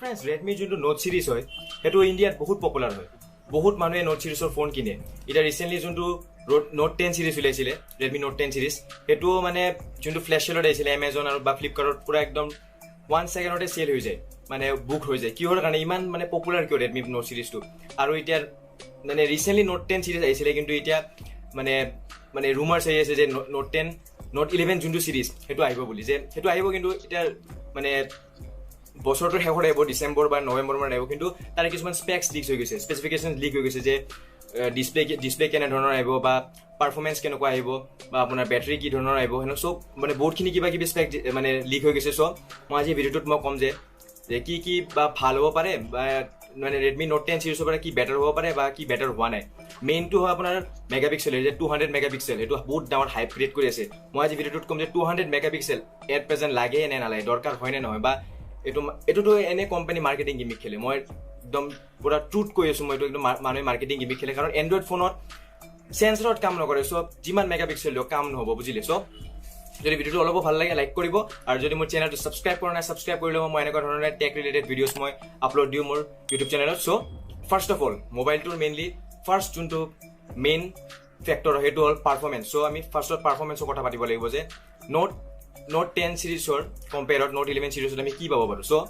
Friends, Redmi যোনটো note series হয়, সেইটো ইণ্ডিয়াত বহুত পপুলাৰ হয়। বহুত মানুহে নোট চিৰিজৰ ফোন কিনে। এতিয়া ৰিচেণ্টলি যোনটো নোট 10 চিৰিজ ওলাইছিলে, ৰেডমি নোট 10 চিৰিজ, সেইটোও মানে যোনটো ফ্লেছ চেলত আহিছিলে এমেজন আৰু বা ফ্লিপকাৰ্টত, পূৰা একদম ওৱান ছেকেণ্ডতে চেল হৈ যায়, মানে বুক হৈ যায়। কিহৰ কাৰণে ইমান মানে পপুলাৰ কিয় ৰেডমি নোট চিৰিজটো? আৰু এতিয়া মানে ৰিচেণ্টলি নোট 10 চিৰিজ আহিছিলে, কিন্তু এতিয়া মানে মানে ৰুমাৰ্ছ আহি আছে যে নোট 10, নোট 11 যোনটো চিৰিজ, সেইটো আহিব বুলি, যে সেইটো আহিব। কিন্তু এতিয়া মানে বছৰটোৰ শেষত আহিব, ডিচেম্বৰ বা নৱেম্বৰ মানত আহিব। কিন্তু তাৰে কিছুমান স্পেক্স লিক হৈ গৈছে, স্পেচিফিকেশ্যন লিক হৈ গৈছে যে ডিছপ্লে ডিছপ্লে কেনেধৰণৰ আহিব বা পাৰফৰ্মেঞ্চ কেনেকুৱা আহিব বা আপোনাৰ বেটাৰী কি ধৰণৰ আহিব। সেনে চব মানে বহুতখিনি কিবা কিবি স্পেক মানে লিক হৈ গৈছে। চ' মই আজি ভিডিঅ'টোত মই ক'ম যে কি কি বা ভাল হ'ব পাৰে বা মানে ৰেডমি নোট 10 চিৰিজৰ পৰা কি বেটাৰ হ'ব পাৰে বা কি বেটাৰ হোৱা নাই। মেইনটো হয় আপোনাৰ মেগাপিক্সেল, যে 200 মেগাপিক্সেল, সেইটো বহুত ডাঙৰ হাইপ ক্ৰিয়েট কৰি আছে। মই আজি ভিডিঅ'টোত ক'ম যে 200 মেগাপিক্সেল এট প্ৰেজেণ্ট লাগে নে নালাগে, দৰকাৰ হয় নে নহয়, বা এইটোতো এনে কোম্পানী মাৰ্কেটিং গিমিক খেলে। মই একদম পুৰা ট্ৰুথ কৈ আছোঁ মই, এইটো একদম মানুহে মাৰ্কেটিং গিমিক খেলে, কাৰণ এণ্ড্ৰইড ফোনত চেঞ্চৰত কাম নকৰে। চব যিমান মেগাপিক্সেল দিয়ক, কাম নহ'ব, বুজিলে? চব যদি ভিডিঅ'টো অলপো ভাল লাগে, লাইক কৰিব আৰু যদি মোৰ চেনেলটো ছাবস্ক্ৰাইব কৰা নাই, ছাবস্ক্ৰাইব কৰি ল'ব। মই এনেকুৱা ধৰণে টেক ৰিলেটেড ভিডিঅ'ছ মই আপলোড দিওঁ মোৰ ইউটিউব চেনেলত। চ' ফাৰ্ষ্ট অফ অল, মোবাইলটোৰ মেইনলি ফাৰ্ষ্ট যোনটো মেইন ফেক্টৰ, সেইটো হ'ল পাৰফৰ্মেঞ্চ। চ' আমি ফাৰ্ষ্টত পাৰফৰ্মেঞ্চৰ কথা পাতিব লাগিব যে নোট 10 চিৰিজৰ কম্পেয়াৰত নোট 11 চিৰিজত আমি কি পাব পাৰোঁ। চ'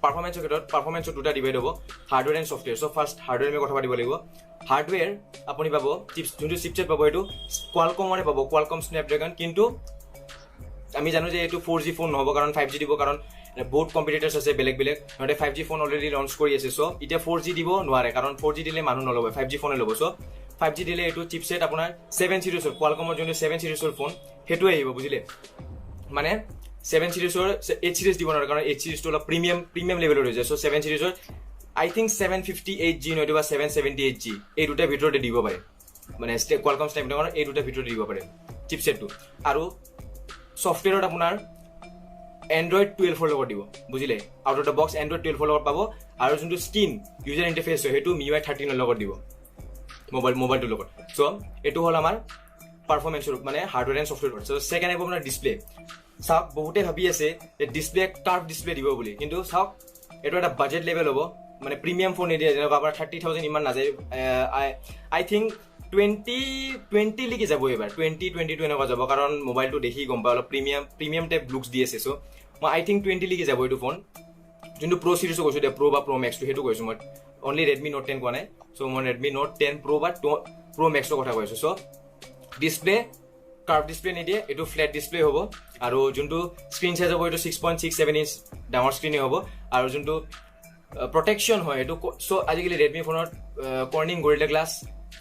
পাৰফৰ্মেঞ্চৰ ক্ষেত্ৰত পাৰফৰ্মেঞ্চৰ দুটা ডিভাইড হ'ব, hardware and software. So' first hardware আমি কথা পাতিব লাগিব। হাৰ্ডৱেৰ আপুনি পাব চিপছ, যোনটো চিপছেট পাব সেইটো কোৱালকমৰে পাব, কোৱালকম স্নেপড্ৰেগন। কিন্তু আমি জানো যে এইটো 4G phone নহ'ব, কাৰণ 5G দিব, কাৰণ বহুত কম্পিটিটাৰ্ছ আছে বেলেগ বেলেগ, সিহঁতে 5G phone already launch কৰি আছে। চ' এতিয়া 4G দিব নোৱাৰে, কাৰণ 4G দিলে মানুহ নল'ব, 5G ফোনে ল'ব। চ' 5G দিলে এইটো চিপছেট আপোনাৰ 7 চিৰিজৰ, কোৱালকমৰ যোনটো 7 চিৰিজৰ ফোন, সেইটোৱে আহিব, বুজিলে? মানে 7 চিৰিজৰ, 8 চিৰিজ দিব নোৱাৰে, কাৰণ 8 চিৰিজটো অলপ প্ৰিমিয়াম লেভেলৰ হৈ যায়। চ' 7 চিৰিজৰ আই থিংক 758G নতুবা 778G, এই দুটাৰ ভিতৰতে দিব পাৰে। মানে কোৱালকম স্নেপড্ৰেগনৰ এই দুটাৰ ভিতৰতে দিব পাৰে চিপছেটটো। আৰু ছফ্টৱেৰত আপোনাৰ এণ্ড্ৰইড 12ৰ লগত দিব, বুজিলে? Out of the box Android 12ৰ লগত পাব। আৰু যোনটো স্ক্ৰীন ইউজাৰ ইণ্টাৰফেচ হয়, সেইটো মি ইউ আই 13ৰ লগত দিব মোবাইলটোৰ লগত। চ' এইটো হ'ল আমাৰ পাৰফৰ্মেঞ্চৰ মানে hardware and software. So' second আহিব আপোনাৰ ডিছপ্লে। চাওক, বহুতে ভাবি আছে যে ডিছপ্লে কাৰ্ভ ডিছপ্লে দিব বুলি, কিন্তু চাওক, এইটো এটা বাজেট লেভেল হ'ব, মানে প্ৰিমিয়াম ফোন নিদিয়ে। যেনেকুৱা আপোনাৰ 30,000 ইমান নাযায়, আই থিংক 2020লৈকে যাব এইবাৰ, 2022 এনেকুৱা যাব, কাৰণ মোবাইলটো দেখি গম পায় অলপ প্ৰিমিয়াম প্ৰিমিয়াম টাইপ লুকছ দি আছে। চ' মই আই থিংক 20লৈকে যাব এইটো ফোন। যোনটো প্ৰ' চিৰিজো কৈছোঁ এতিয়া, প্ৰ' বা প্ৰ' মেক্সটো, সেইটো কৈছোঁ মই, অনলি ৰেডমি নোট 10 কোৱা নাই। চ' মই ৰেডমি নোট 10 প্ৰ' বা প্ৰ' মেক্সৰ কথা কৈছোঁ। চ' ডিছপ্লে কাৰ্ভ ডিছপ্লে নিদিয়ে, এইটো ফ্লেট ডিছপ্লে হ'ব। আৰু যোনটো স্ক্ৰীণ চাইজ হ'ব, এইটো 6.67 ইঞ্চ ডাঙৰ স্ক্ৰীণেই হ'ব। আৰু যোনটো প্ৰটেকশ্যন হয় সেইটো, চ' আজিকালি ৰেডমি ফোনত কৰ্ণিং গৰিলা গ্লাছ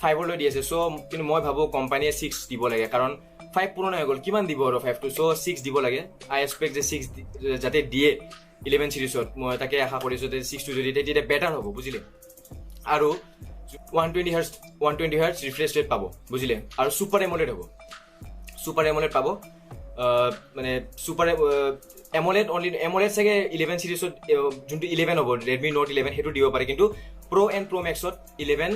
5লৈ দি আছে। চ' কিন্তু মই ভাবোঁ কোম্পানীয়ে 6 দিব লাগে, কাৰণ 5 পুৰণা হৈ গ'ল, কিমান দিব আৰু 5টো? চ' 6 দিব লাগে। আই এক্সপেক্ট যে 6 যাতে দিয়ে 11 চিৰিজত, মই তাকে আশা কৰিছোঁ যে 6টো যদি দিয়ে তেতিয়া বেটাৰ হ'ব, বুজিলে? আৰু 120 hertz, 120 hertz refresh rate পাব, বুজিলে? আৰু ছুপাৰ এমলেড হ'ব, ছুপাৰ এমলেড পাব। মানে ছুপাৰ এমলেড, অনলি এমলেড চাগে 11 চিৰিজত, যোনটো 11 হ'ব, ৰেডমি নোট 11, সেইটো দিব পাৰে। কিন্তু প্ৰ' এণ্ড প্ৰ' মেক্সত 11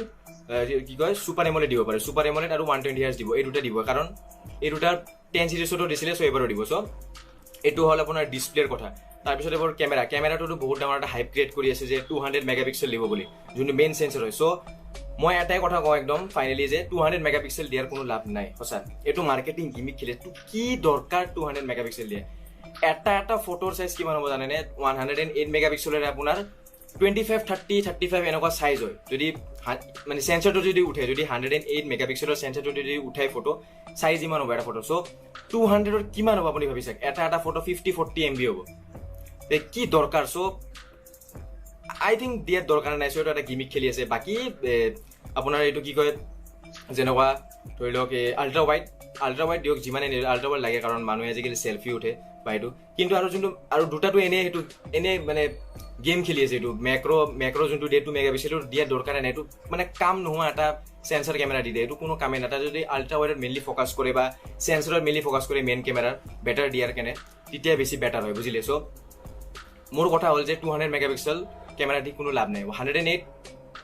কি কয়, ছুপাৰ এমলেড দিব পাৰে। ছুপাৰ এমলেড আৰু 120 হাৰ্টজ দিব, এই দুটা দিব, কাৰণ এই দুটাৰ 10 চিৰিজতো দিছিলে, চ' এইবাৰো দিব। চ' এইটো হ'ল আপোনাৰ ডিছপ্লেৰ কথা। তাৰপিছত এইবোৰ কেমেৰা। কেমেৰাটোতো বহুত ডাঙৰ এটা হাইপ ক্ৰিয়েট কৰি আছে যে 200 মেগাপিক্সেল দিব বুলি, যোনটো মেইন চেঞ্চৰ হয়। চ' মই এটাই কথা কওঁ একদম ফাইনেলি যে 200 মেগাপিক্সেল দিয়াৰ কোনো লাভ নাই। সঁচা, এইটো মাৰ্কেটিং গিমিক খেলে। তো কি দৰকাৰ 200 মেগাপিক্সেল দিয়ে? এটা এটা ফটোৰ চাইজ কিমান হ'ব জানেনে? 108 মেগাপিক্সেলেৰে আপোনাৰ 25, 30, 35 এনেকুৱা চাইজ হয়। যদি মানে চেঞ্চৰটো যদি উঠে, যদি 108 মেগাপিক্সেলৰ চেঞ্চৰটো যদি উঠাই, ফটো চাইজ ইমান হ'ব এটা ফটো। চ' 200ৰ কিমান হ'ব আপুনি ভাবি চাওক। এটা এটা ফটো 50, 40 MB হ'ব। তে কি দৰকাৰ? চ' আই থিংক দিয়াৰ দৰকাৰ নাই। চ' এইটো এটা গিমিক খেলি আছে। বাকী আপোনাৰ এইটো কি কয়, যেনেকুৱা ধৰি লওক এই আল্ট্ৰা ৱাইড, আল্ট্ৰা ৱাইড দিয়ক যিমানে নিদিয়ক, আল্ট্ৰা ৱাইড লাগে, কাৰণ মানুহে আজিকালি চেলফি উঠে বা এইটো। কিন্তু আৰু যোনটো আৰু দুটাটো এনেই, সেইটো এনেই মানে গেম খেলি আছে। এইটো মেক্ৰ' মেক্ৰ' যোনটো দিয়ে 2 মেগাপিক্সেলটো দিয়াৰ দৰকাৰে নাই। এইটো মানে কাম নোহোৱা এটা চেঞ্চাৰ কেমেৰা দি দিয়ে, এইটো কোনো কামেই নাই। এটা যদি আল্ট্ৰা ৱাইডত মেইনলি ফ'কাছ কৰে বা চেঞ্চৰত মেইনলি ফ'কাছ কৰে, মেইন কেমেৰাৰ বেটাৰ দিয়াৰ কেনে, তেতিয়া বেছি বেটাৰ হয়, বুজিলে? চ' মোৰ কথা হ'ল যে 200 মেগাপিক্সেল কেমেৰা দি কোনো লাভ নাই। 108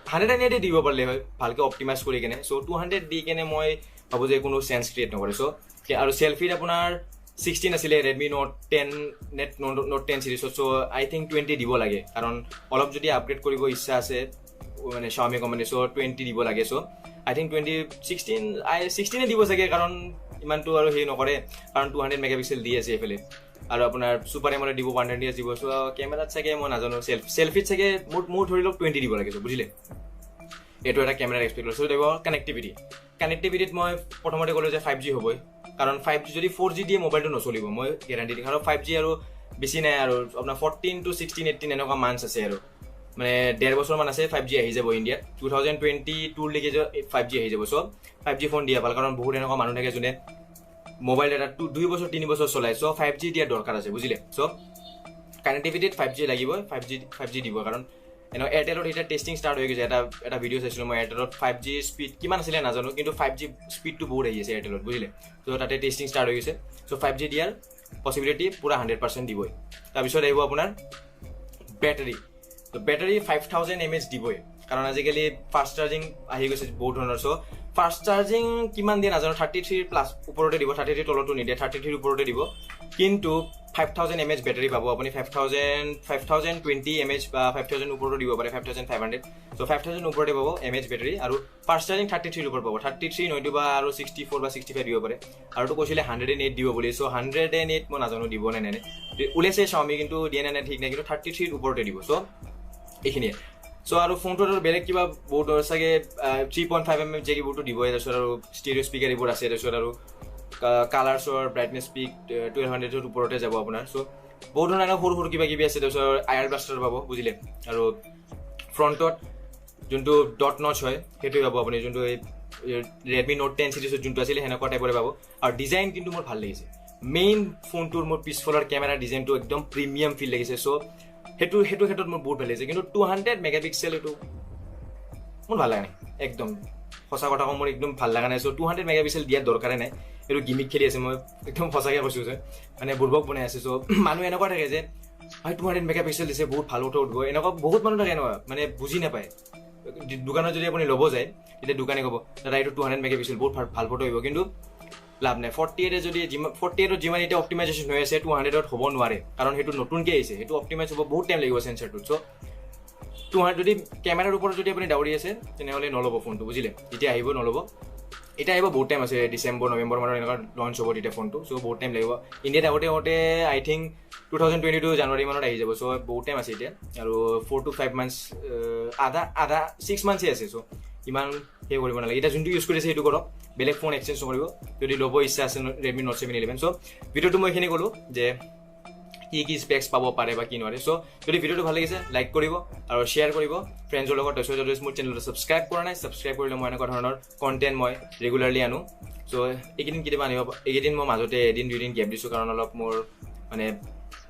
108 দিব পাৰিলে হয় ভালকৈ অপ্টিমাইজ কৰি কেনে। চ' 200 দি কেনে মই ভাবোঁ যে কোনো চেন্স ক্ৰিয়েট নকৰে। চ' আৰু চেল্ফিত আপোনাৰ 16 আছিলে ৰেডমি নোট 10 নোট 10 চিৰিজত। চ' আই থিংক 20 দিব লাগে, কাৰণ অলপ যদি আপগ্ৰেড কৰিব ইচ্ছা আছে মানে শ্বাওমি কোম্পানী, চ' 20 দিব লাগে। চ' আই থিংক 20, 16, আই 16-এ দিব চাগে, কাৰণ ইমানটো আৰু হেৰি নকৰে, কাৰণ 200 মেগাপিক্সেল দি আছে এইফালে। আৰু আপোনাৰ ছুপাৰ এমোলেড দিব, 120 দিব। চ' কেমেৰাত চাগে মই নাজানো, চেল্ফিত চাগে মোৰ ধৰি লওক 20 দিব লাগে। বুজিলে, এইটো এটা কেমেৰাৰ এক্সপেক্ট কৰিছোঁ। দিব কানেক্টিভিটি, কানেক্টিভিটিত মই প্ৰথমতে ক'লোঁ যে 5G হ'বই, কাৰণ 5G যদি 4G দিয়ে মোবাইলটো নচলিব, মই গেৰাণ্টি দিম। আৰু 5G আৰু বেছি নাই আৰু আপোনাৰ 14 টু 16, 18 এনেকুৱা মান্থছ আছে, আৰু মানে 1.5 বছৰমান আছে, 5G আহি যাব ইণ্ডিয়াত। 2022লৈকে 5G আহি যাব। চ' 5G phone দিয়া ভাল, কাৰণ বহুত এনেকুৱা মানুহ থাকে যোনে মোবাইল এটা 2 বছৰ 3 বছৰ চলায়। চ' 5G দিয়াৰ দৰকাৰ আছে, বুজিলে। চ' কানেক্টিভিটিত 5G লাগিবই, 5G দিব, কাৰণ এনেকুৱা এয়াৰটেলত এতিয়া টেষ্টিং ষ্টাৰ্ট হৈ গৈছে। এটা এটা ভিডিঅ' চাইছিলোঁ মই, এয়াৰটেলত 5G speed কিমান আছিলে নাজানো, কিন্তু 5G স্পীডটো বহুত আহি আছে এয়াৰটেলত, বুজিলে। চ' তাতে টেষ্টিং ষ্টাৰ্ট হৈ গৈছে। চ' 5G দিয়াৰ পচিবিলিটি পূৰা 100% দিবই। তাৰপিছত আহিব আপোনাৰ বেটাৰী। ত' বেটাৰী 5000 mAh দিবই, কাৰণ আজিকালি ফাষ্ট চাৰ্জিং আহি গৈছে বহুত ধৰণৰ। চ' ফাষ্ট চাৰ্জিং কিমান দিয়ে নাজানো, 33 প্লাছ ওপৰতে দিব, 33 তলতো নিদিয়ে, 33 ওপৰতে দিব। কিন্তু 5000 mAh battery পাব আপুনি, 5020 mAh বা 5000 ওপৰতো দিব পাৰে, 5500। চ' 5000 ওপৰতে পাব mAh battery, আৰু ফাষ্ট চাৰ্জিং 33ৰ ওপৰত পাব, 33 নতুবা আৰু 64 বা 65 দিব পাৰে। আৰুতো কৈছিলে 108 দিব বুলি। চ' 108 মই নাজানো দিব নে নাই, ওলাইছে শ্বাওমি কিন্তু দিয়ে নে নাই ঠিক নাই, কিন্তু 33ৰ ওপৰতে দিব। চ' এইখিনিয়ে। চ' আৰু ফোনটোত আৰু বেলেগ কিবা বহুত চাগে 3.5 mm Jack এইবোৰতো দিবই। তাৰপিছত আৰু ষ্টেৰিঅ' স্পীকাৰ এইবোৰ আছে। তাৰপিছত আৰু কালাৰ্ছৰ ব্ৰাইটনেছ পিক 1200ৰ ওপৰতে যাব আপোনাৰ। চ' বহুত ধৰণৰ সৰু সৰু কিবা কিবি আছে। তাৰপিছত আইআৰ ব্লাষ্টাৰ পাব, বুজিলে। আৰু ফ্ৰণ্টত যোনটো ডট নচ হয় সেইটোৱে পাব আপুনি, যোনটো এই ৰেডমি নোট 10 চিৰিজত যোনটো আছিলে সেনেকুৱা টাইপৰে পাব। আৰু ডিজাইন কিন্তু মোৰ ভাল লাগিছে। মেইন ফোনটোৰ মোৰ পিছফালৰ কেমেৰা ডিজাইনটো একদম প্ৰিমিয়াম ফিল লাগিছে। চ' সেইটো ক্ষেত্ৰত মোৰ বহুত ভাল লাগিছে। কিন্তু 200 মেগাপিক্সেল এইটো মোৰ ভাল লগা নাই, একদম সঁচা কথা কওঁ, মোৰ একদম ভাল লগা নাই। চ' 200 মেগাপিক্সেল দিয়াৰ দৰকাৰে নাই, এইটো গিমিক খেলি আছে। মই একদম সঁচাকৈ কৈছোঁ যে মানে বুৰ্বক বনাই আছে। চ' মানুহ এনেকুৱা থাকে যে ভাই 200 মেগাপিক্সেল দিছে, বহুত ভাল ফটো উঠিব, এনেকুৱা বহুত মানুহ থাকে এনেকুৱা, মানে বুজি নাপায়। দোকানত যদি আপুনি ল'ব যায় তেতিয়া দোকানে ক'ব দাদা এইটো 200 মেগাপিক্সেল, বহুত ভাল ভাল ফটো আহিব, কিন্তু লাভ নাই। 48-এ যদি যিমান 48ত যিমান এতিয়া অপ্টিমাইজেশ্যন হৈ আছে, 200ত হ'ব নোৱাৰে, কাৰণ সেইটো নতুনকৈ আহিছে, সেইটো অপ্টিমাইজ হ'ব বহুত টাইম লাগিব চেঞ্চাৰটোত। চ' 200 যদি কেমেৰাৰ ওপৰত যদি আপুনি দাউৰি আছে তেনেহ'লে নল'ব ফোনটো, বুজিলে। যেতিয়া আহিব নল'ব, এতিয়া আহিব বহুত টাইম আছে, ডিচেম্বৰ নৱেম্বৰ মানত এনেকুৱা লঞ্চ হ'ব তেতিয়া ফোনটো। চ' বহুত টাইম লাগিব ইণ্ডিয়াত আহোঁতে আহোঁতে, আই থিংক 2022 জানুৱাৰী মানত আহি যাব। চ' বহুত টাইম আছে এতিয়া, আৰু 4 টু 5 মান্থছ, আধা আধা 6 মান্থছে আছে। চ' ইমান সেই কৰিব নালাগে, এতিয়া যোনটো ইউজ কৰিছে সেইটো কৰক, বেলেগ ফোন এক্সচেঞ্জ নকৰিব যদি ল'ব ইচ্ছা আছে ৰেডমি নোট 7 11। চ' ভিডিঅ'টো মই এইখিনি ক'লোঁ যে কি কি স্পেক্স পাব পাৰে বা কি নোৱাৰে। চ' যদি ভিডিঅ'টো ভাল লাগিছে লাইক কৰিব আৰু শ্বেয়াৰ কৰিব ফ্ৰেণ্ডছৰ লগত। তাৰপিছত যদি মোৰ চেনেলটো ছাবস্ক্ৰাইব কৰা নাই, ছাবস্ক্ৰাইব কৰিলে মই এনেকুৱা ধৰণৰ কণ্টেণ্ট মই ৰেগুলাৰলি আনো। চ' এইকেইদিন কেতিয়াবা আনিব, এইকেইদিন মই মাজতে এদিন দুদিন গেপ দিছোঁ, কাৰণ অলপ মোৰ মানে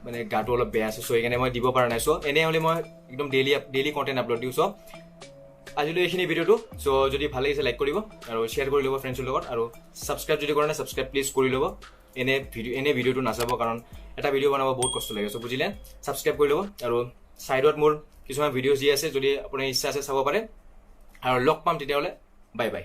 মানে গাটো অলপ বেয়া আছে। চ' সেইকাৰণে মই দিব পৰা নাই। চ' এনে হ'লে মই একদম ডেইলি ডেইলি কণ্টেণ্ট আপলোড দিওঁ। চ' আজিলৈ এইখিনি ভিডিঅ'টো। চ' যদি ভাল লাগিছে লাইক কৰিব আৰু শ্বেয়াৰ কৰি ল'ব ফ্ৰেণ্ডছৰ লগত, আৰু ছাবস্ক্ৰাইব যদি কৰা নাই ছাবস্ক্ৰাইব প্লিজ কৰি ল'ব। এনে ভিডিঅ'টো নাচাব, কাৰণ এটা ভিডিঅ' বনাব বহুত কষ্ট লাগে। চ' বুজিলে, ছাবস্ক্ৰাইব কৰি ল'ব। আৰু ছাইডত মোৰ কিছুমান ভিডিঅ' যি আছে, যদি আপোনাৰ ইচ্ছা আছে চাব পাৰে। আৰু লগ পাম তেতিয়াহ'লে, বাই বাই।